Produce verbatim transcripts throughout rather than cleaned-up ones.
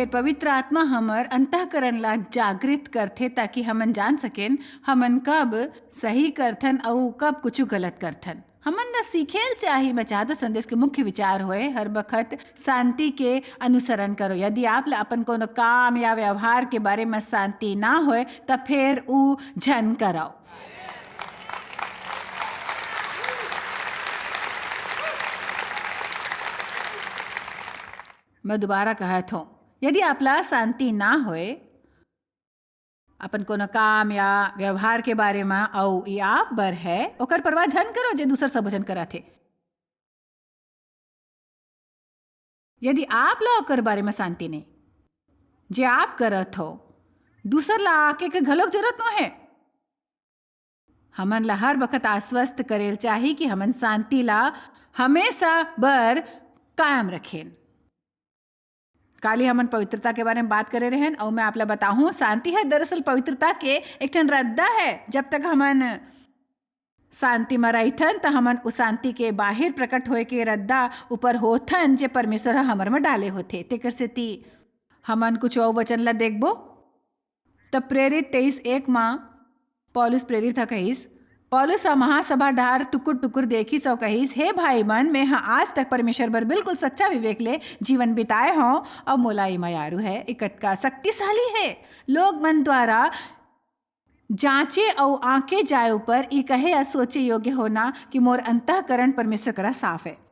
फेर पवित्र आत्मा हमर अंतःकरण ला जागृत करथे, ताकि हमन जान सकेन, हमन कब सही करथन अउ कब कुछु गलत करथन। हमन ला सीखेल चाही, मैं चाहत हूँ संदेश के मुख्य विचार होए, हर बखत शांति के अनुसरण करो। यदि आप ला अपन कोनो काम या व्यवहार के बारे में शांति ना होए, त फेर ऊ झन करव। मैं दोबारा कहत हूँ, यदि आप ला शांति ना होए, अपन कोनो काम या व्यवहार के बारे म, अउ ई आप बर है, ओकर परवाह झन करो, जे दूसर सब झन करत हे। यदि आप ला ओकर बारे म शांति नहीं, जे आप करत हो, दूसर ला आके के घलोक जरूरत नो है। हमन ला हर बखत आश्वस्त करेल चाही कि हमन शांति ला हमेशा बर कायम रखेन। काली हमन पवित्रता के बारे में बात करे रहेन, अउ मैं आप ला बताहूं, शांति है दरअसल पवित्रता के एक ठन रद्दा है। जब तक हमन शांति म रहिथन, त हमन उ शांति के बाहिर प्रकट होए के रद्दा ऊपर होथन, जे परमेश्वर ह हमर म डाले होथे। तेकर सेती हमन कुछ अउ वचन ला देखबो। त प्रेरित तेईस एक म पौलुस प्रेरित ह कहिस, पौलुस ह महासभा डार टुकुर टुकुर देखिस अउ कहिस, "हे भाई मन, मैं ह आज तक परमेश्वर बर बिल्कुल सच्चा विवेक ले जीवन बिताए हौं, अउ मोला ई मयारू है, ई कतका शक्तिशाली है।" लोग मन द्वारा जांचे अउ आंके जाए ऊपर ई कहे या सोचे योग्य होना कि मोर अंतःकरण परमेश्वर करा साफ है।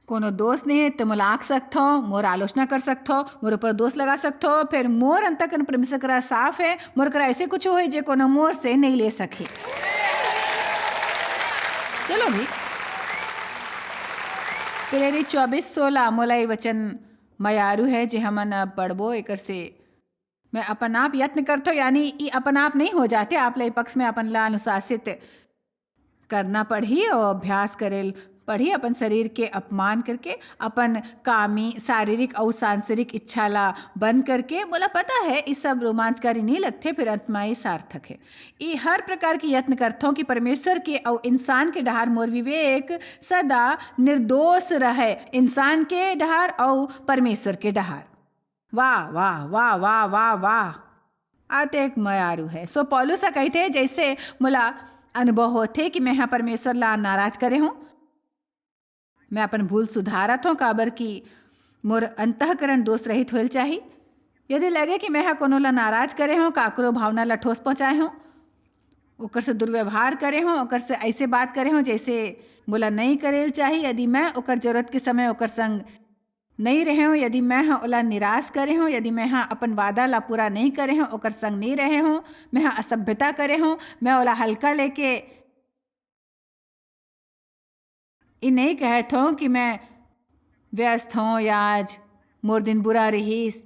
कोनो दोष नहीं है, तो मोला आंक सकथो, मोर आलोचना कर सकथो, मोर ऊपर दोष लगा सकथो, फिर मोर अंतःकरण परमेश्वर करा साफ है, मोर करा ऐसे कुछ होए जे कोनो मोर से नहीं ले सके। चलो भी, प्रेरित चौबीस सोलह, मोला ये वचन मयारू है जे हमन अब पढ़बो, एकर से मैं अपन आप यत्न करथो, यानी ई अपन आप नहीं हो जाते, आप ला ए पक्ष में अपन ला अनुशासित करना पड़ही और अभ्यास करेल पड़ही, अपन शरीर के अपमान करके, अपन कामी शारीरिक अउ सांसारिक इच्छा ला बंद करके। मोला पता है, ई सब रोमांचकारी नहीं लगथे, फिर अंत में ई सार्थक है। ई हर प्रकार के यत्न करथों कि परमेश्वर के अउ इंसान के डहार मोर विवेक सदा निर्दोष रहे, इंसान के डहार अउ परमेश्वर के डहार। वाह, वाह, वाह, वाह, वाह, वाह। अतेक मयारू है। सो पौलुस ह कहिथे, "जैसे मोला अनुभव होथे कि मैं ह परमेश्वर ला नाराज करे हूँ, मैं अपन भूल सुधारत हूँ, काबर कि मोर अंतःकरण दोष रहित होएल चाही। यदि लगे कि मैं ह कोनो ला नाराज करे हूँ, काकरो भावना ला ठोस पहुँचाए हूँ, ओकर से दुर्व्यवहार करे हूँ, ओकर से ऐसे बात करे हूँ, जैसे मोला नहीं करेल चाही, यदि मैं ओकर जरूरत के समय ओकर संग नहीं रहेंव, यदि मैं ह ओला निराश करे हूँ, यदि मैं ह अपन वादा ला पूरा नहीं करे हूँ, ओकर संग नहीं रहे हूँ, मैं ह असभ्यता करे हूँ, मैं ओला हल्का लेके ई नहीं कहत हूँ कि मैं व्यस्त हूँ या आज मोर दिन बुरा रहीस।"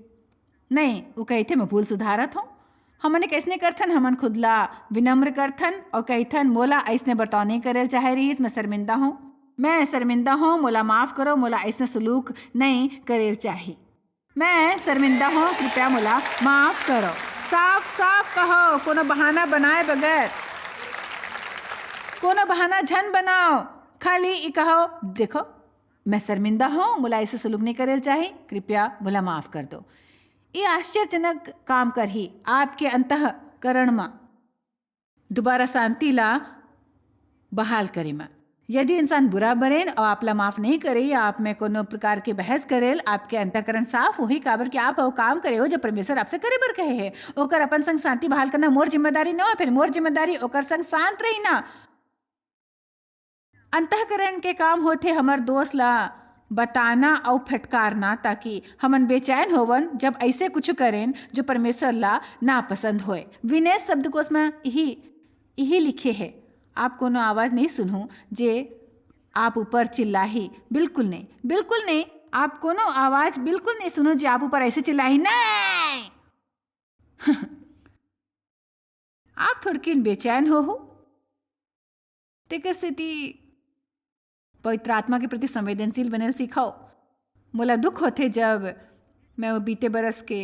नहीं, वो कहिथे, "मैं भूल सुधारत हूँ।" हमन कइसने करथन, हमन खुद ला विनम्र करथन और कहिथन, "मोला अइसने बर्ताव नहीं करेल चाहे रहीस, मैं शर्मिंदा हूँ, मैं शर्मिंदा हूँ, मोला माफ करो, मोला अइसने सलूक नहीं करेल चाही, मैं शर्मिंदा हूँ, कृपया मोला माफ करो।" साफ साफ कहो, कोनो बहाना बनाए बगैर, कोनो बहाना झन बनाओ, खाली ई कहो, "देखो, मैं शर्मिंदा हूँ, मोला ऐसे सलूक नहीं करेल चाही, कृपया मोला माफ कर दो।" ये आश्चर्यजनक काम करही आपके अंतःकरण म दोबारा शांति ला बहाल करे म। यदि इंसान बुरा बरेन और आप ला माफ नहीं करे या आप में कोनो प्रकार के बहस करेल, आपके अंतःकरण साफ होही, काबर कि आप वो काम करे हो जो परमेश्वर आपसे करे बर कहे हे। ओकर अपन संग शांति बहाल करना मोर जिम्मेदारी न हो, फिर मोर जिम्मेदारी ओकर संग शांत रही ना। अंतःकरण के काम होथे हमर दोष ला बताना अउ फटकारना, ताकि हमन बेचैन होवन जब ऐसे कुछ करेन जो परमेश्वर ला नापसंद होए। विनेश शब्दकोश में यही, यही लिखे है, "आप कोनो आवाज नहीं सुनहु जे आप ऊपर चिल्लाही।" बिल्कुल नहीं, बिल्कुल नहीं। आप कोनो आवाज बिल्कुल नहीं सुनो जे आप ऊपर ऐसे चिल्लाही, "नहीं।" आप थोड़किन बेचैन होहू, तेकर सेती पवित्र आत्मा के प्रति संवेदनशील बनेल सीखव। मोला दुख होथे, जब मैं वो बीते बरस के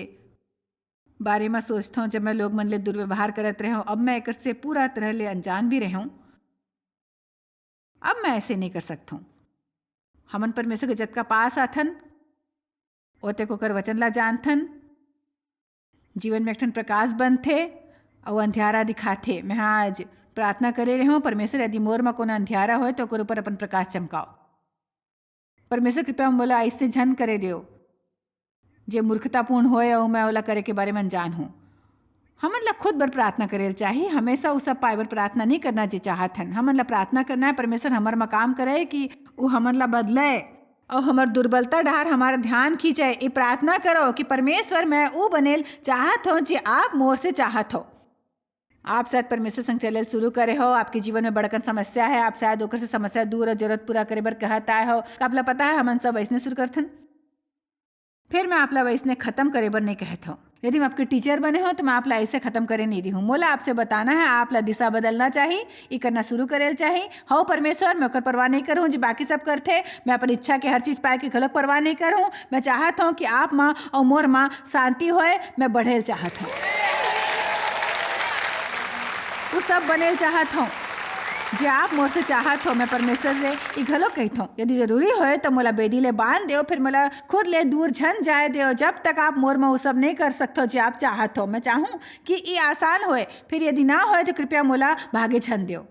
बारे म सोचथव, जब मैं लोग मन ले दुर्व्यवहार करत रहेंव। अब मैं एकर से पूरा तरह ले अनजान भी रहेंव। अब मैं ऐसे नहीं कर सकथव। हमन परमेश्वर के जतका पास आथन, ओतेक ओकर वचन ला जानथन। जीवन में एक ठन प्रकाश बनथे अउ अंधियारा दिखाथे। मैं आज प्रार्थना करे रेहेंव, "परमेश्वर, यदि मोर म कोनो अंधियारा होय, त ओकर ऊपर अपन प्रकाश चमकाव। परमेश्वर, कृपया मोला अइसने झन करे देव, जे मूर्खतापूर्ण होय अउ मैं ओला करे के बारे म अनजान हूँ।" हमन ला खुद बर प्रार्थना करे ल चाही, हमेशा उ सब पाए बर प्रार्थना नहीं करना जे चाहत हन। हमन ला प्रार्थना करना है, परमेश्वर हमर म काम करे कि उ हमन ला बदले अउ हमर दुर्बलता डहार हमारा ध्यान खींचे। ये प्रार्थना करो कि परमेश्वर, मैं उ बने ल चाहत हूँ जे आप मोर से चाहत हो। आप शायद परमेश्वर संग चले ल शुरू करे हो, आपके जीवन में बड़कन समस्या है, आप शायद ओकर से समस्या दूर और जरूरत पूरा करे बर कहत आए हो। का आप ला पता है, हमन सब अइसने शुरू करथन। फिर मैं आप ला वइसने खत्म करे बर नहीं कहत हूँ। यदि मैं आपके टीचर बने हो, तो मैं आप ला अइसे खत्म करे नहीं दी हूँ। मोला आपसे बताना है, आप ला दिशा बदलना चाही, ई करना शुरू करे ल चाही। हव परमेश्वर, मैं ओकर परवाह नहीं करूँ जी, बाकी सब करथे। मैं अपन इच्छा के हर चीज पाए के घलोक परवाह नहीं करूँ। मैं चाहत हूँ कि आप म अउ मोर म शांति होए, मैं बढ़े ल चाहत हूँ। उ सब बने ल चाहत हूँ जे आप मोर से चाहत हो। मैं परमेश्वर से ई घलोक कहित हूँ, यदि जरूरी होए, तो मोला बेदी ले बांध देव, फिर मोला खुद ले दूर झन जाए देव, जब तक आप मोर म उ सब नहीं कर सकत हो जे आप चाहत हो। मैं चाहूँ कि ई आसान होए, फिर यदि ना होए, तो कृपया मोला भागे झन देव।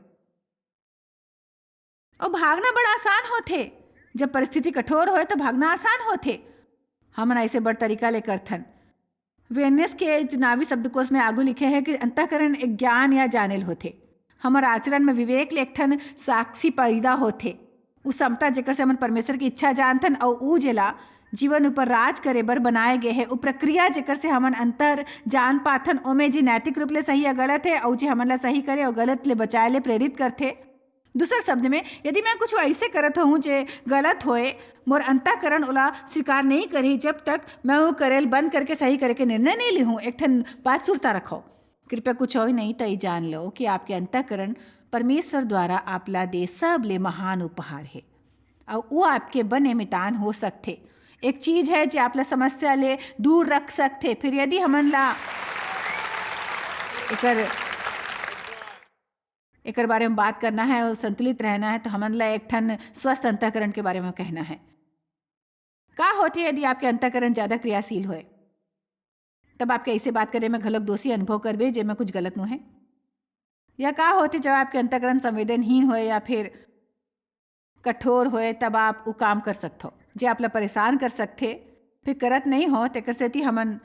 अउ भागना बड़ा आसान होथे। जब परिस्थिति कठोर होए, तो भागना आसान होथे। हमन अइसे बड़ तरीका ले करथन। वेनेस के चुनावी शब्दकोश में आगू लिखे है कि अंतःकरण एक ज्ञान या जानेल होथे। हमर आचरण में विवेक ले एक ठन साक्षी पैदा होथे। उ समता, जेकर से हमन परमेश्वर की इच्छा जानथन, अउ उ जेला जीवन ऊपर राज करे बर बनाए गए है। उ प्रक्रिया, जेकर से हमन अंतर जान पाथन, ओमे जे नैतिक रूप ले सही या गलत है, अउ जे हमन ला सही करे अउ गलत ले बचाए ले प्रेरित करथे। दूसर शब्द में, यदि मैं कुछ ऐसे करत हूँ जे गलत होए, मोर अंतःकरण ओला स्वीकार नहीं करही, जब तक मैं वो करेल बंद करके सही करे के निर्णय नहीं लिहूँ। एक ठन बात सुरता रखो, कृपया कुछ और नहीं तो ये जान लो कि आपके अंतःकरण परमेश्वर द्वारा आप ला दे सब ले महान उपहार है, और वो आपके बने मितान हो सकथे। एक चीज है जे आप ला समस्या ले दूर रख सकथे। फिर यदि हमन ला एकर एकर बारे में बात करना है और संतुलित रहना है, तो हमन ला एक ठन स्वस्थ अंतःकरण के बारे में कहना है। का होथे यदि आपके अंतःकरण ज्यादा क्रियाशील होए? तब आपके ऐसे बात करे में घलोक दोषी अनुभव करबे, जेमे कुछ गलत नो है। या का होथे जब आपके अंतःकरण संवेदनहीन होए या फिर कठोर होए, तब आप उ काम कर सकथो जे आप ला परेशान कर सकथे, फिर करत नहीं हो, तेकर सेती हमन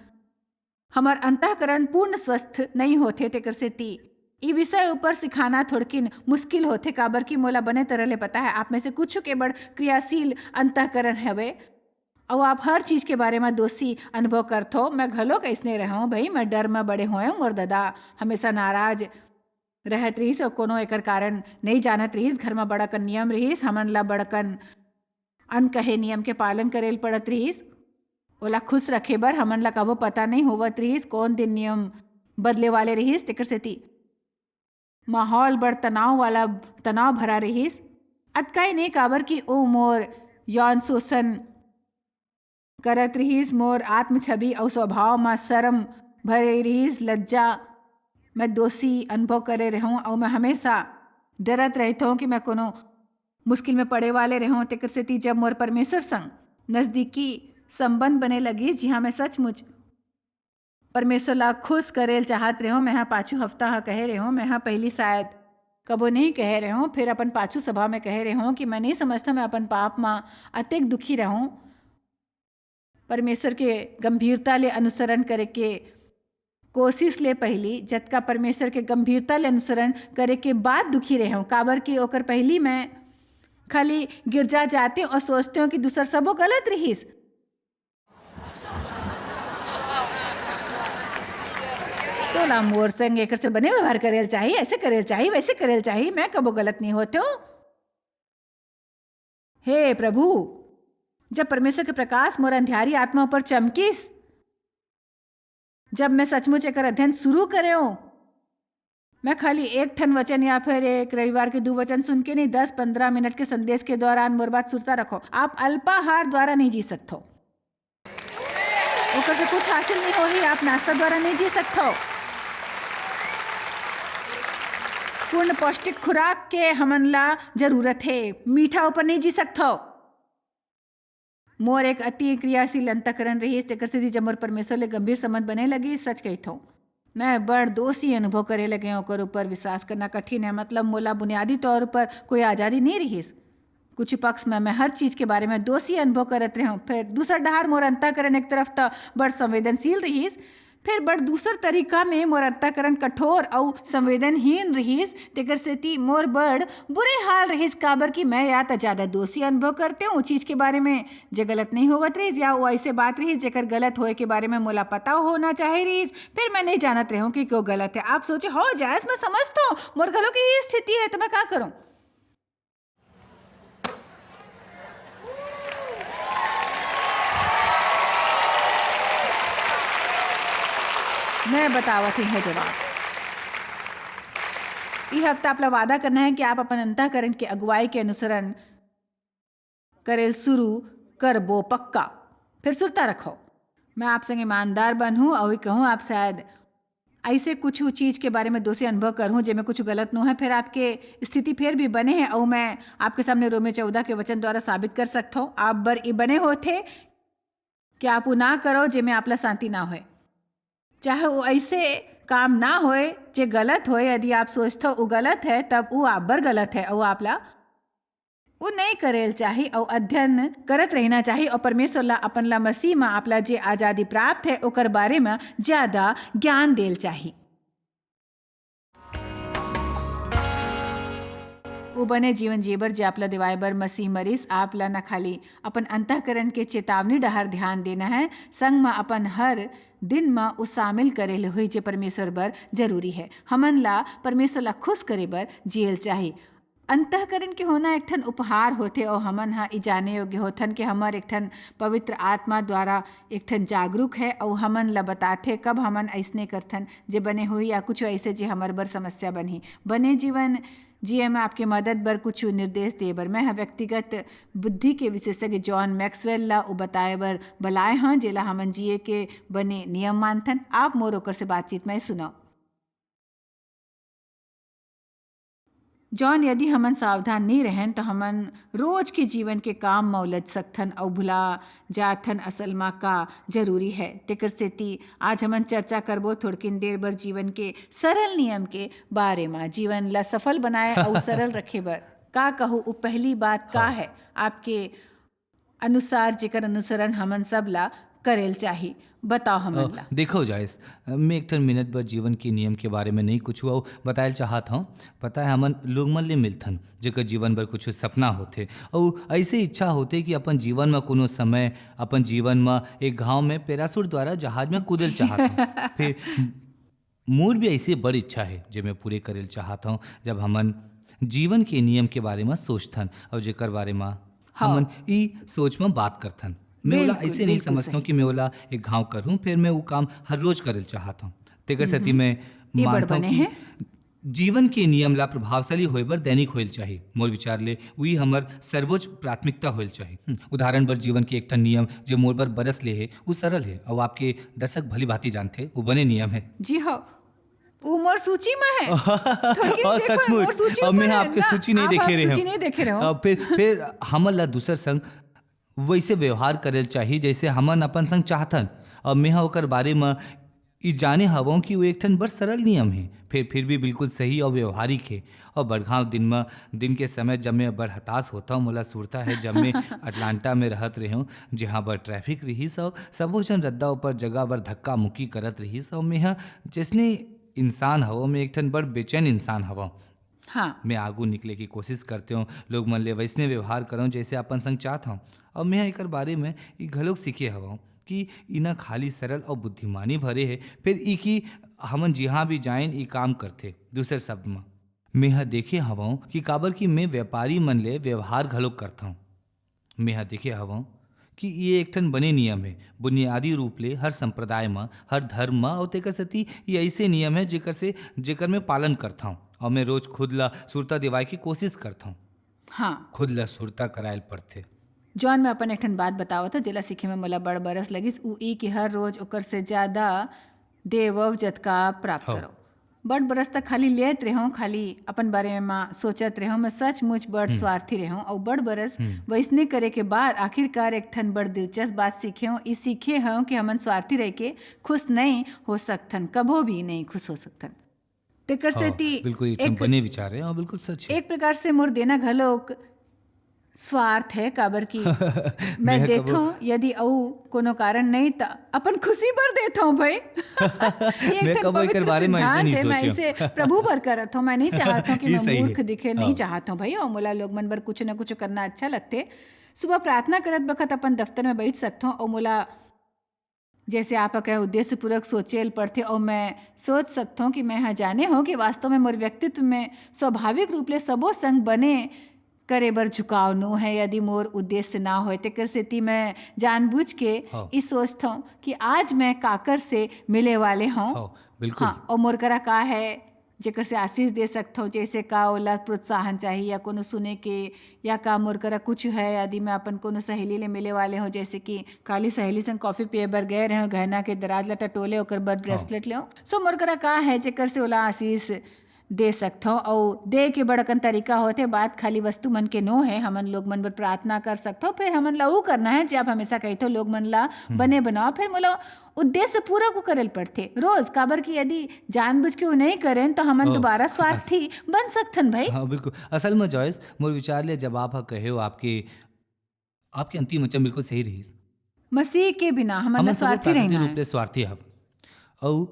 हमर अंतःकरण पूर्ण स्वस्थ नहीं होथे, तेकर सेती ई विषय ऊपर सिखाना थोड़किन मुश्किल होथे, काबर कि मोला बने तरह ले पता है, आप में से कुछ के बड़ क्रियाशील अंतःकरण हवे, अउ आप हर चीज के बारे में दोषी अनुभव करथो। मैं घलोक अइसने रहूं भाई, मैं डर में बड़े होएं। मोर ददा हमेशा नाराज रहत रहिस अउ कोनो एकर कारण नहीं जानत रहिस। घर में बड़ा कन नियम रहिस, हमन ला बड़कन अनकहे नियम के पालन करे ल पड़त रिहिस। ओला खुश रखे बर हमन ला कभो पता नइ होवत रिहिस, कोन दिन नियम बदले वाले रिहिस। तेकर सेती माहौल बड़ तनाव वाला, तनाव भरा रिहिस। अतका ही नहीं, काबर कि ओ मोर यौन शोषण करत रिहिस, मोर आत्म छवि अउ स्वभाव म शर्म भरे रिहिस, लज्जा। मैं दोषी अनुभव करे रहूं अउ मैं हमेशा डरत रहिथों कि मैं कोनो मुश्किल में पड़े वाले रहूं। तेकर सेती जब मोर परमेश्वर संग नजदीकी संबंध बने लगिस, जिहां मैं सचमुच परमेश्वर ला खुश करे ल चाहत रहूं, मैं हा पाछू हफ्ता हा कहे रहूं, मैं हा पहली शायद कबो नहीं कहे रहूं, फिर अपन पाछू सभा में कहे रहूं कि मैं नहीं समझता मैं अपन पाप म अतेक दुखी रहूं। परमेश्वर के गंभीरता ले अनुसरण करे के कोशिश ले पहिली, जतका परमेश्वर के गंभीरता ले अनुसरण करे के बाद दुखी रहूं, काबर कि ओकर पहिली मैं खाली गिरजा जाते अउ सोचते हों कि दूसर सबो गलत रिहिस। तोला मोर संग एकर से बने व्यवहार करे ल चाही, ऐसे करे ल चाही, वैसे करे ल चाही, मैं कबो गलत नहीं होते हों। हे प्रभु, जब परमेश्वर के प्रकाश मोर अंधियारी आत्मा ऊपर चमकिस, जब मैं सचमुच एकर अध्ययन शुरू करेंव, मैं खाली एक ठन वचन या फिर एक रविवार के दू वचन सुन के नहीं, दस पंद्रह मिनट के संदेश के दौरान मोर बात सुरता रखो, आप अल्पाहार द्वारा नहीं जी सकथो। ओकर से कुछ हासिल नहीं होही, आप नाश्ता द्वारा नहीं जी सकथो। पूर्ण पौष्टिक खुराक के हमन ला जरूरत हे, मीठा ऊपर नहीं जी सकथो। मोर एक अति क्रियाशील अंतःकरण रहिस, तेकर सेती जब मोर परमेश्वर ले गंभीर संबंध बने लगिस, सच कहिथौं, मैं बड़ दोषी अनुभव करे लगे हौं। ओकर ऊपर विश्वास करना कठिन है। मतलब, मोला बुनियादी तौर पर कोई आजादी नहीं रहिस। कुछ पक्ष में मैं हर चीज के बारे में दोषी अनुभव करत रहे हौं। फिर दूसर डहार मोर अंतःकरण एक तरफ त बड़ संवेदनशील रहिस, फिर बड़ दूसर तरीका में मोर अंतःकरण कठोर अउ संवेदनहीन रहिस। तेकर सेती मोर बड़ बुरे हाल रहिस, काबर कि मैं या त ज्यादा दोषी अनुभव करते हौं उ चीज के बारे में जे गलत नहीं होवत रहिस, या वो ऐसे बात रहिस जेकर गलत होए के बारे में मोला पता होना चाहे रहिस, फिर मैं नहीं जानत रहे हौं कि क्यों गलत है। आप सोचे हो जायस, मैं समझता हूँ, मोर घलो की ही स्थिति है, तो मैं का करूँ? मैं बतावत हूँ जवाब। ये हफ्ता आपला वादा करना है कि आप अपन अंतःकरण के अगुवाई के अनुसरण करेल शुरू करबो पक्का। फिर सुरता रखो, मैं आप संग ईमानदार बनहूँ अउ कहूँ, आप शायद ऐसे कुछ चीज के बारे में दोषी अनुभव करहूँ जेमे कुछ गलत नो है, फिर आपके स्थिति फिर भी बने है अउ मैं आपके सामने रोमे चौदह के वचन द्वारा साबित कर सकता हूँ आप बर ये बने होते कि आप वो ना करो जेमे आपला शांति ना होए। चाहे वो ऐसे काम ना होए जे गलत होए, यदि आप सोचते हो वो गलत है, तब वो आप बर गलत है अउ आपला वो नहीं करेल चाही अउ अध्ययन करत रहना चाही अउ परमेश्वर ला अपन ला मसीह म आपला जे आजादी प्राप्त है ओकर बारे म ज्यादा ज्ञान देल चाही। वो बने जीवन जीए बर जे आपला दिवाए बर मसीह मरिस, आपला न खाली अपन अंतःकरण के चेतावनी डहर ध्यान देना है, संग म अपन हर दिन म वो शामिल करे ले हुई जे परमेश्वर बर जरूरी है। हमन ला परमेश्वर ला खुश करे बर जियल चाही। अंतःकरण के होना एक ठन उपहार होथे अउ हमन ह ई जाने योग्य होथन कि हमर एक ठन पवित्र आत्मा द्वारा एक ठन जागरूक है अउ हमन ल बताथे कब हमन अइसने करथन जे बने होही या कुछ ऐसे जे हमर बर समस्या बनही। बने जीवन जिए में आपके मदद बर कुछ निर्देश दे बर मैं ह व्यक्तिगत बुद्धि के विशेषज्ञ जॉन मैक्सवेल ला उ बताए बर बलाए हं, जेला हमन जिए के बने नियम मानथन। आप मोर ओकर से बातचीत में सुनव। जॉन, यदि हमन सावधान नइ रहन, त हमन रोज के जीवन के काम म उलझ सकथन अउ भुला जाथन असल म का जरूरी है। तेकर सेती आज हमन चर्चा करबो थोड़किन देर बर जीवन के सरल नियम के बारे म। जीवन ल सफल बनाए अउ सरल रखे बर का कहू, उ पहली बात का हाँ। है आपके अनुसार, जेकर अनुसरण हमन सब ला करेल चाही? बताओ हमन अ, ला। देखो जायस, मैं एक ठन मिनट बर जीवन के नियम के बारे में नहीं कुछ अउ बतायल चाहत हौं। पता है, हमन लोग मन ले मिलथन, जेकर जीवन बर कुछ सपना होथे, अउ ऐसे इच्छा होथे कि अपन जीवन में कोनो समय, अपन जीवन में एक घाव में पैराशूट द्वारा जहाज में कूदेल जी। चाहत हौं। फिर मोर भी ऐसे बड़ इच्छा है, जे मैं पूरे करेल चाहत हौं। जब हमन जीवन के नियम के बारे में सोचथन अउ जेकर बारे में हाँ। हमन ई सोच में बात करथन, मैं ओला बिल्कुल, ऐसे नहीं बिल्कुल समझता हूँ सही। कि मैं ओला एक घाव करूँ, फिर मैं वो काम हर रोज करेल चाहत हूँ। तेकर सेती हम्म। मैं ये बड़ मानता हूँ बने कि है। जीवन के नियम ला प्रभावशाली होए बर दैनिक होएल चाही। मोर विचार ले उही हमर सर्वोच्च प्राथमिकता होएल चाही। हम्म, उदाहरण बर जीवन के एक ठन नियम जे मोर बर बरस ले हे, वो सरल हे अउ आपके दर्शक भली भांति जानथे, वो बने नियम है। जी हाँ, वो मोर सूची में है। थोड़किन और देखो, सचमुच, मोर सूची अब ऊपर मैं है आपके ना। सूची नहीं आप देखे आप रहे सूची हूँ। नहीं देखे रहे हो। अब फिर, फिर हमन ला दूसर संग वैसे व्यवहार करेल चाही, जैसे हमन अपन संग चाहथन। अब मेंह ओकर बारे म ई जाने हवंव कि वो एक ठन बड़ सरल नियम हे, फिर, फिर भी बिल्कुल सही अउ व्यवहारिक हे। अउ बड़घांव दिन म, दिन के समय जब मैं बड़ हताश होथंव, मोला सुरता हे, जब मैं अटलांटा में रहत रेहेंव, जिहां बड़ ट्रैफिक रिहिस अउ सबो झन रद्दा ऊपर जगह बर धक्का मुक्की करत रिहिस, अउ मेंह जइसने इंसान हवंव, मैं एक ठन बड़ बेचैन इंसान हवंव। हाँ। मैं आगू निकले की कोशिश करतेंव, लोग मन ले वइसने व्यवहार करंव, जइसे अपन संग चाहत हंव। अउ मैं एकर बारे में ई घलोक सीखे हवंव कि ई न खाली सरल अउ बुद्धिमानी भरे हे, फेर ई कि हमन जिहां भी जाएन, ई काम करथे। दूसर शब्द म, मेंह देखे हवंव कि काबर कि मैं व्यापारी मन ले व्यवहार घलोक करथंव। मेंह देखे हवंव कि ये एक ठन बने नियम हे। बुनियादी रूप ले हर संप्रदाय म, हर धर्म म, अउ तेकर सेती ये अइसे नियम हे, जेकर से, जेकर मैं पालन करथंव। अउ मैं रोज खुद ला सुरता दिवाए के कोशिश करथंव। हाँ। खुद ला सुरता करायल पड़थे। जॉन, मैं अपन एक ठन बात बतावत हंव, जेला सीखे में मोला बड़ बरस लगिस, ऊ ई कि हर रोज ओकर से ज्यादा देवव जतका प्राप्त हव। करो। बड़ बरस तक खाली लेत रेहों, खाली अपन बारे म सोचत रेहों। मैं सचमुच बड़ हम्म। स्वार्थी रेहों, अउ बड़ बरस हम्म। वइसने करे के बाद आखिरकार एक ठन बड़ दिलचस्प बात सीखे हों। ई सीखे हों कि हमन स्वार्थी रह के खुश नहीं हो सकथन, कभो भी नहीं खुश हो सकथन। तेकर हाँ, सेती बिल्कुल, ये एक बने विचार है और बिल्कुल सच है। एक प्रकार से मोर देना घलोक स्वार्थ है, काबर कि मैं मैं देथों, कबो यदि अउ कोनो कारण नहीं, त अपन खुशी बर देथों भाई। ये एक मैं ठन कबो एकर पवित्र बारे में ऐसे सिद्धांत नहीं है, मैं सोचे। इसे प्रभु बर करत हों। मैं नहीं चाहत हों कि ये मैं सही मूर्ख है। दिखे, नहीं हाँ। चाहत हों भाई। अउ मोला लोग मन बर कुछ न कुछ करना अच्छा लगथे। सुबह प्रार्थना करत बखत अपन दफ्तर में बैठ सकथों, अउ मोला जैसे आप कहे उद्देश्य पूर्वक सोचे ल पड़थे, अउ मैं सोच सकथों कि मैं ह जाने हों कि वास्तव में मोर व्यक्तित्व में स्वाभाविक रूप ले सबो संग बने करे बर झुकाव नो है। यदि मोर उद्देश्य ना होय, तेकर सेती मैं जानबूझ के हाँ। ई सोचथों कि आज मैं काकर से मिले वाले हों। हाँ, बिल्कुल। हाँ, अउ मोर करा का है, जेकर से आशीष दे सकथों, जैसे का ओला प्रोत्साहन चाहिए या कोनो सुने के, या का मोर करा कुछ है, यदि मैं अपन कोनो सहेली ले मिले वाले हों, जैसे कि काली सहेली संग कॉफी पिए बर गए रहें, गहना के दराज ला टटोले, ओकर बर हाँ। ब्रेसलेट लेओं। So मोर करा का है, जेकर से ओला आशीष दे सकथों, अउ दे के बड़कन तरीका होथे। बात खाली वस्तु मन के नो है, हमन लोग मन बर प्रार्थना कर सकथों। फिर हमन ला ऊ करना है, जे आप हमेशा कहिथो, लोग मन ला हम्म। बने बनाओ। फिर मोला उद्देश्य पूरा को करे ल पड़थे रोज, काबर कि यदि जानबूझ के वो नहीं करें, तो हमन हाँ। दोबारा स्वार्थी बन सकथन भाई। हाँ, बिल्कुल। असल में जॉयस, मोर विचार ले जब आप ह कहे हो, आपके, आपके अंतिम वचन बिल्कुल सही रहिस। मसीह के बिना हमन ला हमन सबो स्वार्थी प्राकृतिक रहना रूप है। ले स्वार्थी हव। अउ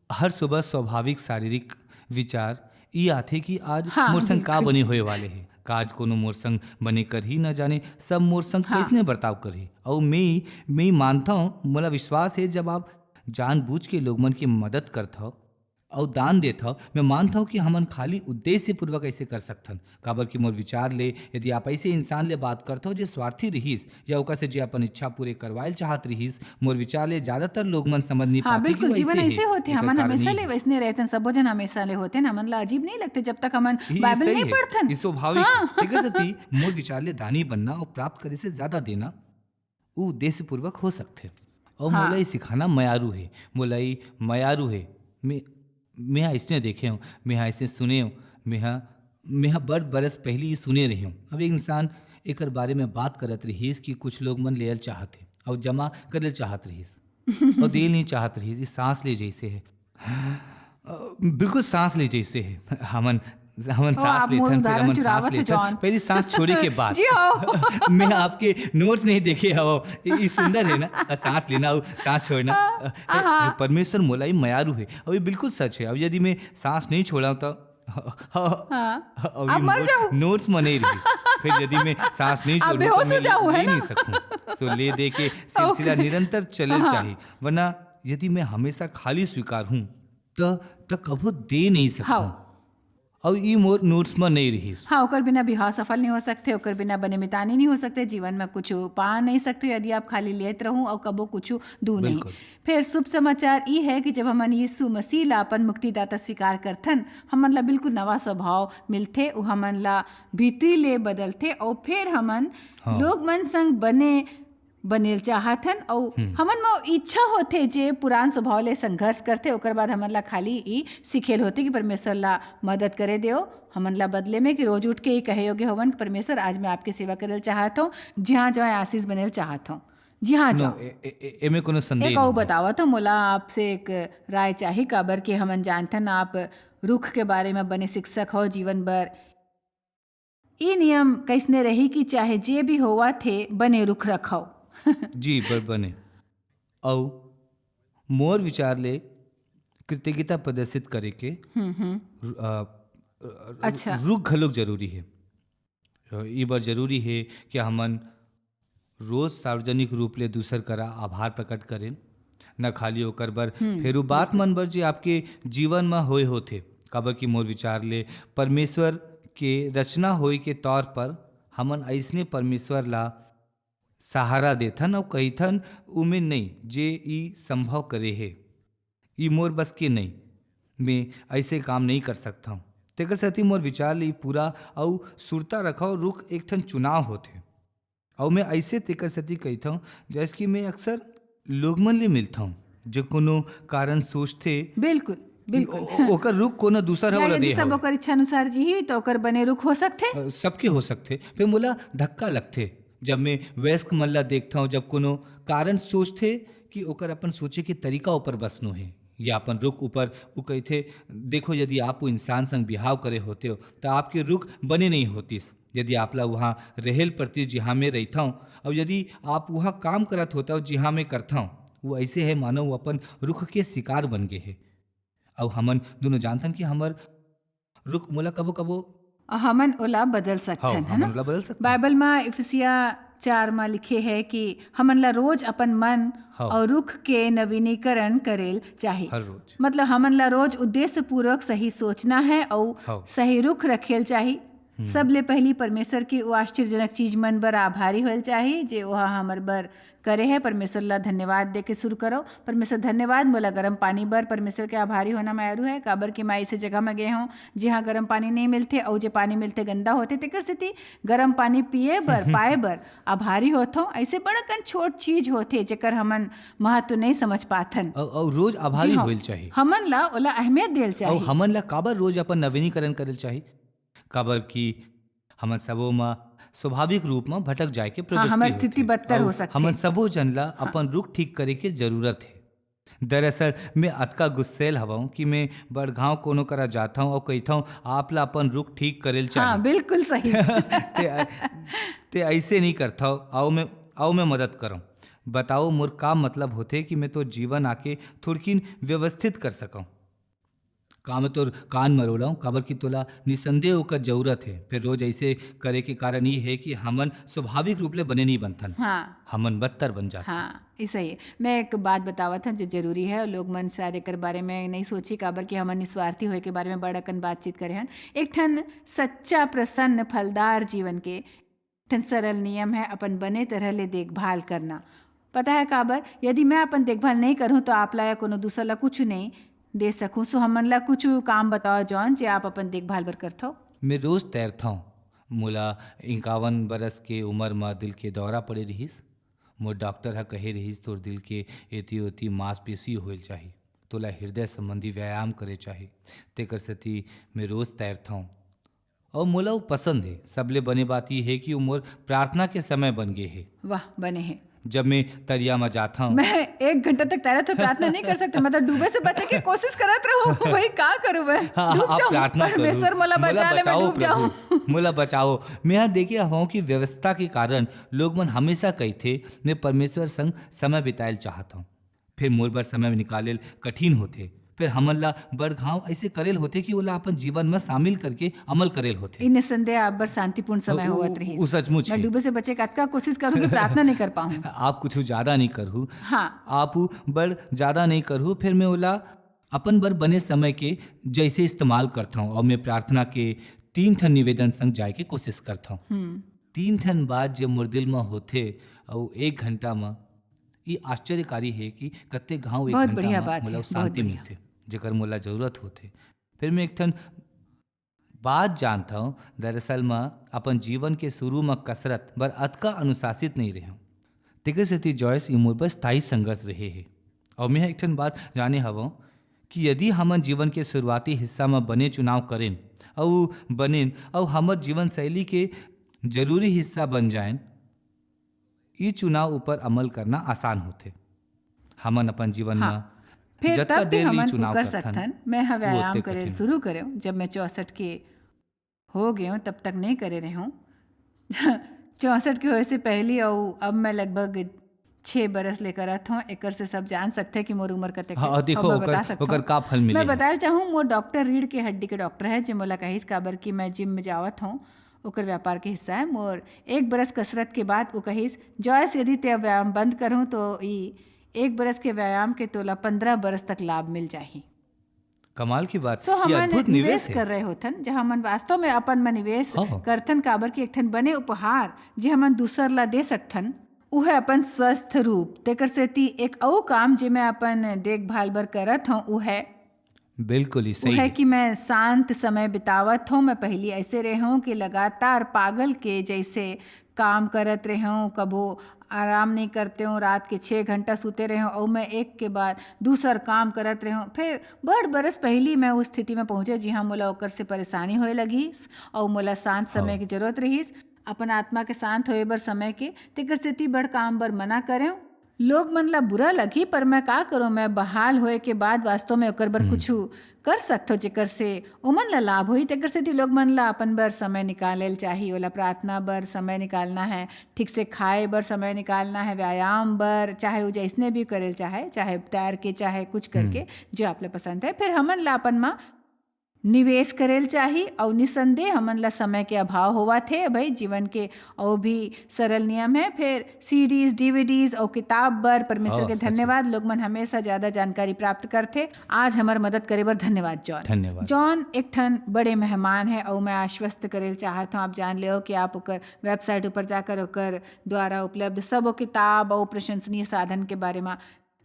हर सुबह स्वाभाविक शारीरिक विचार ई आथे कि आज हाँ, मोर संग का बिल्कुल। बने होए वाले हे, का आज कोनो मोर संग बने करही, न जाने सब मोर संग हाँ। कइसने बर्ताव करही। अउ मैं, मैं मानता हूँ, मोला विश्वास हे, जब आप जानबूझ के लोग मन की मदद करत हव अउ दान देत हव, मैं मानत हव कि हमन खाली उद्देश्यपूर्वक ऐसे कर सकथन। काबर कि मोर विचार ले, यदि आप ऐसे इंसान ले बात करत हव, जे स्वार्थी रिहिस, या ओकर से जे अपन इच्छा पूरे करवायल चाहत रिहिस, मोर विचार ले ज्यादातर लोग मन समझ नहीं हाँ, पाथे कि बिल्कुल, वो जीवन ऐसे ऐसे हे। होथे, एकर हमन कारण हमेशा ये ले हे। वैसने रहथन, सबो जन हमेशा ले होथन, हमन ला अजीब नहीं लगथे जब तक हमन ये बाइबल सही नहीं हे, पढ़थन। ये स्वाभाविक हाँ। हे। तेकर सेती मोर विचार ले दानी बनना अउ प्राप्त करे से ज्यादा देना, वो उद्देश्यपूर्वक हो सकथे। अउ हाँ। मोला ये सिखाना मयारू हे, मोला ये मयारू हे। मैं, मैं हा अइसने देखे हूँ, मैं हा अइसने सुने हूँ, मैं हा, मैं हा बड़ बरस पहिली ये सुने रहे हूँ। अब एक इंसान एकर बारे में बात करत रहिस कि कुछ लोग मन लेयल चाहत हे अउ जमा करल चाहत रहिस अउ देल नहीं चाहत रहिस, ये सांस ले जैसे हे। अ, बिल्कुल सांस ले जैसे हे। हमन, हमन ओ, सांस आप मोर लेथन, फिर उदाहरण हमन सांस चुरावत हो, लेथन। जॉन। पहली सांस छोड़े के बाद। जी हो। मैं आपके नोट्स नहीं देखे हव। ये, ये सुंदर है ना, सांस लेना अउ सांस छोड़ना। हाँ, अ, हाँ। परमेश्वर मोला ही मयारू है। अउ ये बिल्कुल सच है। अब यदि मैं सांस नहीं छोड़ा तो हाँ। अउ आप ये मर नोट-, जाओ। नोट्स में नहीं रहिस। फिर यदि मैं सांस नहीं आप छोड़ूं तो बेहोश हो मैं जाओ, है ले ना? नहीं सकूं। So, ले दे के सिलसिला ओके। निरंतर चले हाँ। चाहिए। वरना यदि मैं हमेशा खाली स्वीकार हूं, त, त कभो दे नहीं सकूं। हाँ। अउ ई मोर नोट्स में नहीं रहिस। हाँ, ओकर बिना विवाह सफल नहीं हो सकथे, ओकर बिना बने मितानी नहीं हो सकथे, जीवन में कुछ पा नहीं सकथे, यदि आप खाली लेत रहू अउ कबो कुछ दू नहीं। बिल्कुल। फिर शुभ समाचार ई है कि जब हमन यीशु मसीह ला अपन मुक्तिदाता स्वीकार करथन, हमन ला बिल्कुल नवा स्वभाव मिलथे, वो हमन ला भीतरी ले बदलथे, अउ फिर हमन हाँ। लोग मन संग बने बनेल चाहत हन, अउ हम्म। हमन म इच्छा होथे जे पुरान स्वभाव ले संघर्ष करथे, ओकर बाद हमन ला खाली ई सीखेल होथे कि परमेश्वर ला मदद करे देव, हमन ला बदले में कि रोज उठ के ई कहे योग्य होवन कि परमेश्वर, आज मैं आपके सेवा करेल चाहत हूँ, जिहाँ जाए आशीष बनेल चाहत हूँ, जिहाँ नो, जाओ। ए-, ए-, ए-, एमे कोनो संदेह एक अउ नहीं है। बतावत हूँ, मोला आपसे एक राय चाही, काबर के हमन जानथन आप रुख के बारे में बने शिक्षक हो जीवन भर। ई नियम कइसने रही कि चाहे जे भी होवत हे, बने रुख रखव। जी, बर बने। अउ मोर विचार ले कृतज्ञता प्रदर्शित करे के हम्म, हम्म। रु-, अ, अ, अच्छा। रुख घलोक जरूरी हे। अ, ई बर जरूरी हे कि हमन रोज सार्वजनिक रूप ले दूसर करा आभार प्रकट करेन, न खाली ओकर बर, हम्म, फेरू बात बिल्कुल। मन बर जे आपके जीवन म होए होथे। काबर कि मोर विचार ले परमेश्वर के रचना होए के तौर पर हमन अइसने परमेश्वर ला सहारा देथन अउ कहिथन, "उमे नइ, जे ई संभव करे हे। ई मोर बस के नइ, मैं अइसे काम नइ कर सकथंव।" तेकर सेती मोर विचार ले ई पूरा अउ सुरता रखव रुख एक ठन चुनाव होथे। अउ मैं अइसे तेकर सेती कहिथंव, जइसे कि मैं अक्सर लोग मन ले मिलथंव, जो कोनो कारण सोचथे, बिल्कुल। बिल्कुल। ओ-, ओकर रुख कोनो दूसर ह या ओला यदि दे सब हवय। ओकर इच्छा अनुसार जीही, त ओकर बने रुख हो सकथे। अ, सबके हो सकथे। फेर मोला धक्का लगथे, जब मैं वयस्क मन ला देखथंव, जब कोनो कारण सोचथे कि ओकर अपन सोचे के तरीका ऊपर बस नोहे, या अपन रुख ऊपर, वो कहिथे, "देखो, यदि आप वो इंसान संग बिहाव करे होते हो, त आपके रुख बने नहीं होतिस। यदि आप ला वहाँ रहेल पड़तिस, जिहाँ मैं रहिथंव, अउ यदि आप वहाँ काम करत होता, जिहाँ मैं करथंव।" वो ऐसे है, मानो वो अपन रुख के शिकार बन गए है। अउ हमन दोनों जानथन कि हमर रुख मोला कबो-कबो हमन ओला बदल सकथन, हव, है हमन ना? ओला बदल सकथन। बाइबल म इफिसिया चार म लिखे है कि हमन ला रोज अपन मन हव। अउ रुख के नवीनीकरण करेल चाही। हर रोज। मतलब, हमन ला रोज उद्देश्यपूर्वक सही सोचना है अउ हव। सही रुख रखेल चाही। हम्म। सबले पहली परमेश्वर के वो आश्चर्यजनक चीज मन बर आभारी होएल चाही, जे ओहा हमर बर करे है। परमेश्वर ला धन्यवाद दे के शुरू करो। "परमेश्वर, धन्यवाद मोला गरम पानी बर।" परमेश्वर के आभारी होना मैं आरू है, काबर कि मैं ऐसे जगह में गए हूँ, जिहाँ गरम पानी नहीं मिलथे, अउ जे पानी मिलथे, गंदा होथे। तेकर सेती गरम पानी पिए बर, पाए बर आभारी होथों। ऐसे बड़कन छोट चीज होथे, जेकर हमन महत्व नहीं समझ पाथन। अउ, अउ रोज आभारी जी हाँ। होइल चाही। हमन ला ओला अहमियत देल अउ चाही। हमन ला काबर रोज अपन नवीनीकरण करेल चाही? काबर कि हमन सबो म स्वाभाविक रूप म भटक जाए के हाँ, प्रवृत्ति हमर स्थिति होथे। बदतर अउ हो सकथे। हमन सबो जन ला हाँ। अपन रुख ठीक करे के जरूरत हे। दरअसल, मैं अतका गुस्सेल हवं कि मैं बड़गांव कोनो करा जाथंव अउ कहिथंव, "आप ला अपन रुख ठीक करेल हाँ, चाही।" बिल्कुल सही। ते, ते ऐसे नहीं करथव, आओ मैं, आओ मैं मदद करंव। बताओ, मोर का मतलब होथे कि मैं तो जीवन आके थोड़किन व्यवस्थित कर सकंव? का मैं तोर कान मरोड़ंव? काबर कि तोला निसंदेह ओकर जरूरत हे। फिर रोज ऐसे करे के कारण ये हे कि हमन स्वाभाविक रूप ले बने नहीं बनथन। हाँ। हमन बदतर बन जाथन। हाँ, ये सही है। मैं एक बात बतावत हूँ जो जरूरी है, लोग मन शायद एकर बारे में नहीं सोची, काबर कि हमन निस्वार्थी होए के बारे में बड़ अकन बातचीत करे हन। एक ठन सच्चा, प्रसन्न, फलदार जीवन के ठन सरल नियम है अपन बने तरह ले देखभाल करना। पता है काबर? यदि मैं अपन देखभाल नहीं करूँ तो आप ला या कोनो दूसर ला कुछ नहीं दे सकूँ। सो हमन ला कुछ काम बताओ जॉन, जे आप अपन देखभाल बर करथो। मैं रोज तैरथंव। मोला इक्यावन बरस के उम्र म दिल के दौरा पड़े रिहिस। मोर डॉक्टर ह कहे रिहिस, "तोर दिल के एती ओती मांसपेशी होइल चाही, तोला हृदय संबंधी व्यायाम करे चाही।" तेकर सेती मैं रोज तैरथंव। अउ मोला वो पसंद हे। सबले बने बात ये हे कि वो मोर प्रार्थना के समय बन गे हे। वाह, बने हे। जब मैं तरिया म जाथंव। मैं एक घंटा तक तैरत हूँ, प्रार्थना नहीं कर सकते, मतलब डूबे से बचे के कोशिश करत रहूँ, वही का करूँ मैं? हाँ, डूब आप जाऊँ, प्रार्थना करू, परमेश्वर मोला "मोला बचा ले, मैं बचाओ डूब जाऊँ।" प्रभु, "मोला बचाओ।" मैं यहाँ देखे हवं कि व्यवस्था के कारण लोग मन हमेशा कहिथे, "मैं परमेश्वर संग समय बितायल चाहत हूँ।" फिर मोर बर समय निकालेल कठिन होथे। फिर हमन ला बड़गांव ऐसे करेल होथे कि ओला अपन जीवन म शामिल करके अमल करेल होथे। ई निसंदेह आप बर शांतिपूर्ण समय उ, होवत उ, रहिस। उ सचमुच मैं हे। डूबे से बचे के अतका कोशिश करूँ कि प्रार्थना नहीं कर पाऊँ। आप कुछ ज्यादा नहीं करहू। हाँ। आप उ बड़ ज्यादा नहीं करहू। फिर मैं ओला अपन बर बने समय के जैसे इस्तेमाल करथंव अउ मैं प्रार्थना के तीन ठन निवेदन संग जाए के कोशिश करथंव। हम्म। तीन ठन बात जब मोर दिल म होथे अउ एक घंटा म, ये आश्चर्यकारी हे कि कत्ते घांव एक बहुत घंटा बढ़िया म बात मोला हे, बहुत शांति बढ़िया। मिलथे, जेकर मोला जरूरत होथे। फिर मैं एक ठन बात जानथंव, दरअसल म अपन जीवन के शुरू म कसरत बर अतका अनुशासित नहीं रेहेंव। तेकर सेती जॉयस, ये मोर बर स्थायी संघर्ष रहे हे। अउ मैं एक ठन बात जाने हवंव कि यदि हमन जीवन के शुरुआती हिस्सा म बने चुनाव करेन, अउ बनेन, अउ हमर जीवन शैली के जरूरी हिस्सा बन जाएन, ई चुनाव ऊपर अमल करना आसान होथे। हमन अपन जीवन हाँ। म फिर जतका तब भी देर ले हमन चुनाव कर करथन, सकथन। मैं ह वो व्यायाम ओतके करेल कठिन शुरू करेंव, जब मैं चौसठ के हो गए हूँ, तब तक नहीं करे रहे हूँ। चौसठ के होए से पहली, अउ अब मैं लगभग छः बरस ले करत हूँ। एकर से सब जान सकथे कि मोर उम्र कतेक हाँ, हे। देखो, अब मैं ओकर, बता सकत ओकर हूँ। का फल मिले मैं हे। बताए चाहूँ, मोर डॉक्टर रीढ़ के हड्डी के डॉक्टर है, जे मोला कहिस, काबर कि मैं जिम में जावत हूँ, ओकर व्यापार के हिस्सा है। मोर एक बरस कसरत के बाद वो कहिस, "जॉयस, यदि ते अब व्यायाम बंद करहूँ, तो ई एक बरस के व्यायाम के तोला पंद्रह बरस तक लाभ मिल जाही।" कमाल की बात, सो ये हमन अद्भुत निवेश निवेश हे। कर रहे होथन, जहाँ हमन वास्तव में अपन में निवेश हाँ। करथन, काबर कि एक ठन बने उपहार, जे हमन दूसर ला दे सकथन, उहे अपन स्वस्थ रूप। तेकर सेती एक अउ काम, जे मैं अपन देखभाल बर करत हूँ, उहे बिल्कुल ही सही उहे हे। कि मैं शांत समय बितावत हूँ। मैं पहली ऐसे रहे हूँ कि लगातार पागल के जैसे काम करत रहे हूँ, कभो आराम नहीं करते हो, रात के छः घंटा सूते रहे हो, और मैं एक के बाद दूसर काम करत रहे हो। फिर बड़ बरस पहली मैं उस स्थिति में पहुँचे, जिहाँ मोला ओकर से परेशानी होए लगिस, और मोला शांत समय की जरूरत रहिस, अपन आत्मा के शांत होए बर समय के, तेकर सेती बड़ काम बर मना करें। लोग मन ला बुरा लगी, पर मैं का करूं, मैं बहाल होए के बाद वास्तव में ओकर बर कुछ कर सकथो, जेकर से ओमन ला लाभ होही। तेकर सेती लोग मन ला अपन बर समय निकाले ल चाही, ओला प्रार्थना बर समय निकालना है, ठीक से खाए बर समय निकालना है, व्यायाम बर, चाहे वो जैसने भी करे ल चाहे, चाहे तैर के, चाहे कुछ करके, जो आप ला पसंद है। फिर हमन ला अपन मा निवेश करे ल चाही, अउ निसंदेह हमन ला समय के अभाव होवत हे। भाई, जीवन के अउ भी सरल नियम है। फिर सीडीज, डीवीडीज अउ किताब बर परमेश्वर के धन्यवाद। लोग मन हमेशा ज्यादा जानकारी प्राप्त करथे। आज हमर मदद करे बर धन्यवाद, जॉन। धन्यवाद। जॉन एक ठन बड़े मेहमान है, अउ मैं आश्वस्त करे ल चाहत हूँ, आप जान लेव कि आप ओकर वेबसाइट ऊपर जाकर ओकर द्वारा उपलब्ध सबो किताब अउ प्रशंसनीय साधन के बारे में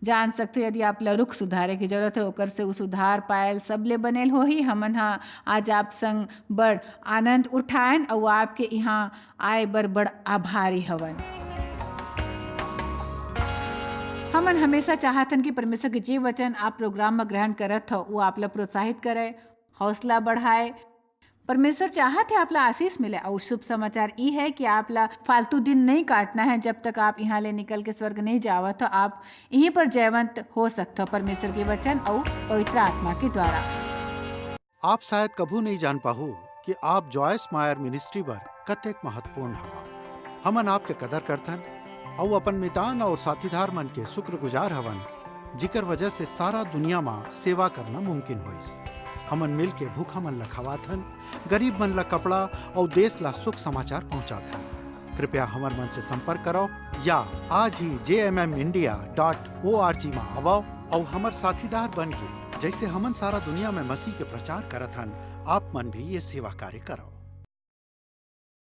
जान सकथो। यदि आप ला रुख सुधारे के जरूरत है, ओकर से उ सुधार पायल सबले बनेल होही। हमन ह आज आप संग बड़ आनंद उठायन अउ आपके इहाँ आए बर बड़ आभारी हवन। हमन हमेशा चाहथन कि परमेश्वर के जे वचन आप प्रोग्राम में ग्रहण करत हो, वो आप ला प्रोत्साहित करे, हौसला बढ़ाए। परमेश्वर चाहत है आप ला आशीष मिले, अउ शुभ समाचार ई है कि आप ला फालतू दिन नहीं काटना है। जब तक आप यहाँ ले निकल के स्वर्ग नहीं जावत हो, आप यहीं पर जयवंत हो सकते हो परमेश्वर के वचन अउ पवित्र आत्मा के द्वारा। आप शायद कभू नहीं जान पाहू कि आप जॉयस मायर मिनिस्ट्री बर कतेक महत्वपूर्ण हवा। हमन आपके कदर करथन अउ अपन मितान और साथीदार मन के शुक्रगुजार हवन, जिकर वजह से सारा दुनिया मा सेवा करना मुमकिन होइस। हमन मिल के भूखा मन ला खवाथन, गरीब मन ला कपड़ा अउ देश ला सुख समाचार पहुंचाथन। कृपया हमर मन से संपर्क करो या आज ही जे M M India dot O R G मा आवो अउ हमर साथीदार बन के, जैसे हमन सारा दुनिया में मसीह के प्रचार करत हन, आप मन भी ये सेवा कार्य करो।